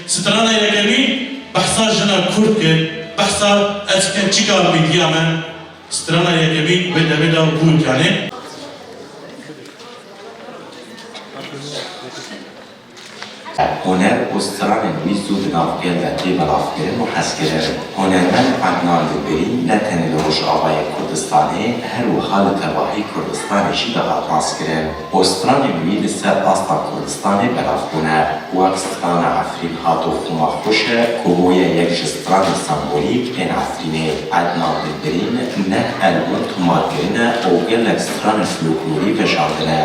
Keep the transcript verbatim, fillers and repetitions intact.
Strana yekemîn behsa jina Kurd kir, behsa ez dikim çika mîdiya me strana yekemîn wê demê de bû, yanî. Huner û stranên wî zû di nav gel de tê belavkirin û hezkirin. Hunermend Ednan Dilbirîn ne tenê li Rojavayê Kurdistanê, her wiha li tevahî Kurdistanê jî dihat naskirin û stranên wî li ser asta Kurdistanê belav bûne. Wek strana Efrîn Hato Xuma Xweş e, ku bûye yek ji stranên sembolîk ên Efrînê. Ednan Dilbirîn neh albûm tomar kirine û gelek stranên folklorî vejandine.